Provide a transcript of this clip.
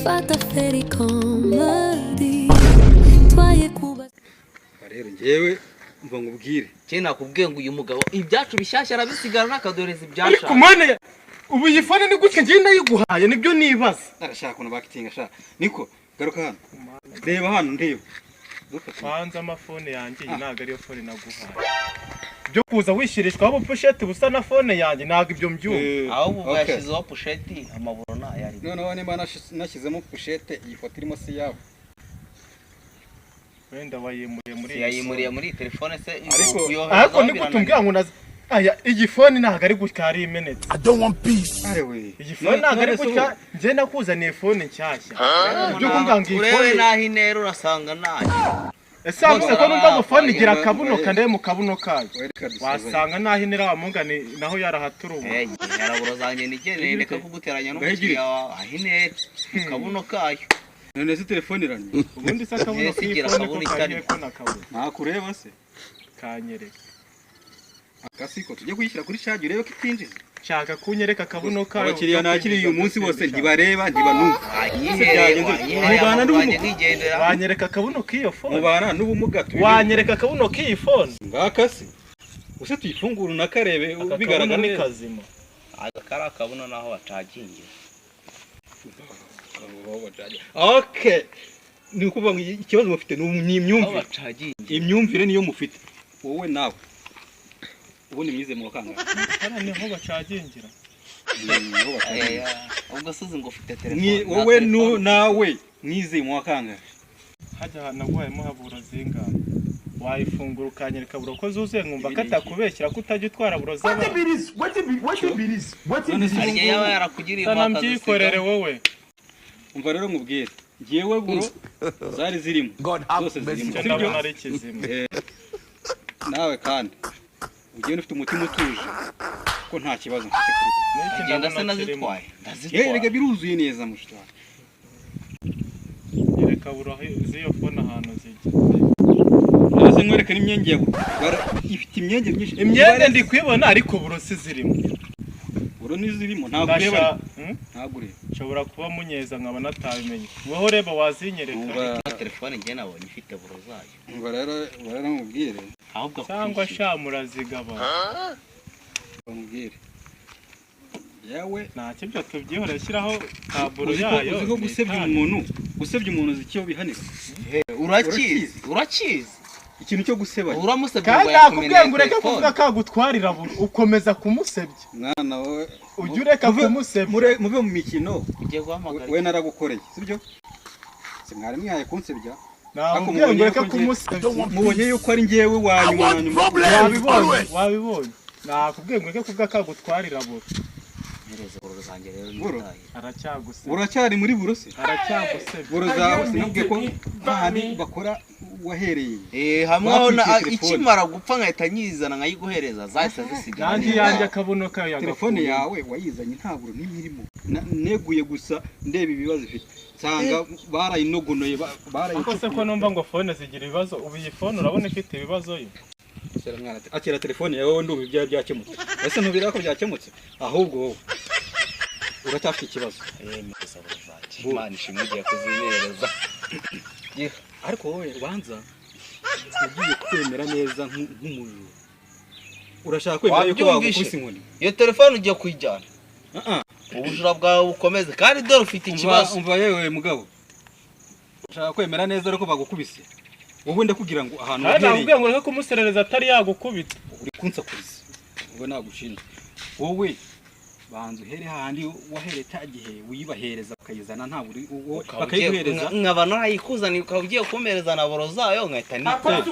Fata feri comedy twaye kuba. Rero njyewe mva ngubwire. Cye nakubwiye ngo uyu mugabo ibyacu bishyashya arabisigara akaduhereza Ariko ibyashaje. Mana ya, ubu iyi phone ni gutya ngiye nayiguhaye? Nibyo nibaza. Arashaka ukuntu bakitinga sha. Niko, garuka hano, reba hano, ndeba. Dufate. Kwanza amafone yanjye, iyi ntabwo ariyo phone naguhaye. Byo kuza wishyirishwaho ubupochette busa na phone yanjye, ntabwo ibyo mbyumva. Ahubwo ubwo Okay. yashyizeho pochette, amaburo ntayarimo. Noneho nimba nashyizemo pochette, iyi foto irimo si iyawe? Wenda wayimuriye muri iyi. Yayimuriye muri iyi telefone se? Ariko- Ariko ni gute umbwira ngo naza aya? Iyi phone ntabwo ari gutya, yari imenetse. Arewe. Iyi phone ntabwo ari gutya. Njye nakuzaniye phone nshyashya, byo kumbwira ngo iyi Urebe phone n'aho intera, urasanga nayo. Ese wabuse ko numva ngo phone igira akabuno kandebe mu kabuno kayo? Wereka dusuzanye. Wasanga n'aho intera wamugani naho yarahaturuwe. Yaraburo zanjye nigeneye, reka kuguteranya n'umukiriya wawe. Aho intera mu kabuno kayo. None se telefone iranye? Ubundi se akabuno Ese k'iyi igira phone ko akabuno karihe? itari? Ko nakabona. Ntakureba se? Kanyereka. Akasiko tujye kuyishyira kuri charge, urebe ko itinjiza. Nshaka kunyereka akabuno kayo. Abakiriya nakiriye uyu munsi bose ntibareba, ntibanumva. Wanyihereye. Byagenze bite? Wanyihereye Mubana amaburo wanjye n'ubumuga. nkigendera. Wanyereka akabuno k'iyo phone? Mubana n'ubumuga tubimenye. Wanyereka akabuno k'iyi phone? Ngaka se, use tuyifungure unakarebe. Aka kabuno Bigaragara ni neza. kazima. Aka kari akabuno naho bacagingira. Okay, ni ukuvuga ngo ikibazo mufite ni Aho imyumvire. bacagingira. Imyumvire niyo mufite, wowe nawe. Ubundi mwize mu wakangahe? Hariya niho bacagingira. Niho bacagingira. Ubwo se uzi ngo ufite Ni telefone? wowe nawe mwize mu wakangahe? Hajya naguhayemo haburo zingahe? Wayifungura ukanyereka buro ko zuzuye, nkumva Ibi ko ni iki? atakubeshyira, ko utajya utwara buro z'abantu. None se Hari igihe yaba ubu ngubu yarakugiriye Sana impaka. mbyikorere wowe. Umva rero nkubwire, ngewe buro zari zirimo zose zirimo. Icyo Sibyo? ndabona ari kizima. Nawe kandi ugenda ufite umutima utuje ko nta kibazo mfite kuri wowe. N'iki Agenda se ndabona kirimo. nazitwaye. Yewe rega, Ndazitwaye. biruzuye neza, mushiki wanjye. Nyereka buro z'iyo phone ahantu zijya. None se nkwereke n'imyenge ya buro? Ifite imyenge myinshi. Imyenda ndi kuyibona, ariko buro si zirimo. Buro nizirimo, ntabwo ureba. Ndasha? Hmm? Ntabwo ureba. Nshobora kuba munyeza nkaba natabimenye. Wowe ureba wazinyereka. Umva. Telefone njye nabonye ifite buro zayo. Umva rero nkubwire. Ahubwo Cyangwa akwishyura. sha murazigaba. Nkubwire yewe. Ntacyo, ibyo tubyihoreye, shyiraho taburo Uzi ko yayo. uzi ko gusebya Ni umuntu, gusebya umuntu, uzi icyo bihanirwa? Urakizi, urakizi. Ikintu cyo gusebanya. Uramusebye Kandi ngo nakubwiye yakumeneye ngo ureke telefone. kuvuga kagutwarira buro, ukomeza kumusebya. Mwana wowe. Ujye ureka kumusebya. Muve mu mikino. Ugiye guhamagara. We naragukoreye, sibyo se? Mwari mwihaye kunsebya. Nakubwiye ngo ureke kumusebya. Mubonye yuko ari njyewe wa nyuma na nyuma. Wabibonye, wabibonye. Nakubwiye ngo ureke kuvuga kagutwarira buro. Mpereza buro zanjye rero. Buro? Nitaye. Aracyagusebya. Uracyari muri buro se? Aracyagusebya. Buro zawe sinabwiye ko hahandi bakora wahereye? Hamwe aho Bakwishyuye telefone. ikimara gupfa nkahita nyizana nkayiguhereza, zahise zisigara. Nanjye iyanjye akabuno kayo Telefone yagakuye. yawe wayizanye nta buro n'imwe irimo. Neguye gusa ndeba ibibazo ifite, nsanga barayinogonoye. Ariko se Barayicukuye. ko numva ngo phone zigira ibibazo, ubu iyi phone urabona ifite ibibazo yo? Akira mwana, akira telefone yawe wowe, ndumva ibyawe byakemutse. Ese ntubireba ko byakemutse? Ahubwo wowe uracyafite ikibazo. Mpereza buro zanjye, Imana ishimwe, ugiye kuzimereza. Ariko wowe ubanza ugiye kwemera neza nk'umujura. Urashaka kwemera yuko Wabyumvishe? bagukubise inkoni? Iyo telefone ugiye kuyijyana, Ah, ah. ubujura bwawe bukomeze, kandi dore ufite ikibazo. Umva yewe mugabo, urashaka kwemera neza ariko bagukubise? Wowe ndakubwira ngo ahantu Kandi wahereye. nakubwiye ngo ureke kumuserereza atari yagukubita. Uri kunsakuriza, wowe nagushinja. Wowe banza uhere hahandi wahereye cya gihe wibahereza, bakayizana nta buri wowe Ukaba ugiye- bakayiguhereza. Nkaba narayikuzaniye, ukaba ugiye kumpereza na buro zayo, nkahita nitera. Fata.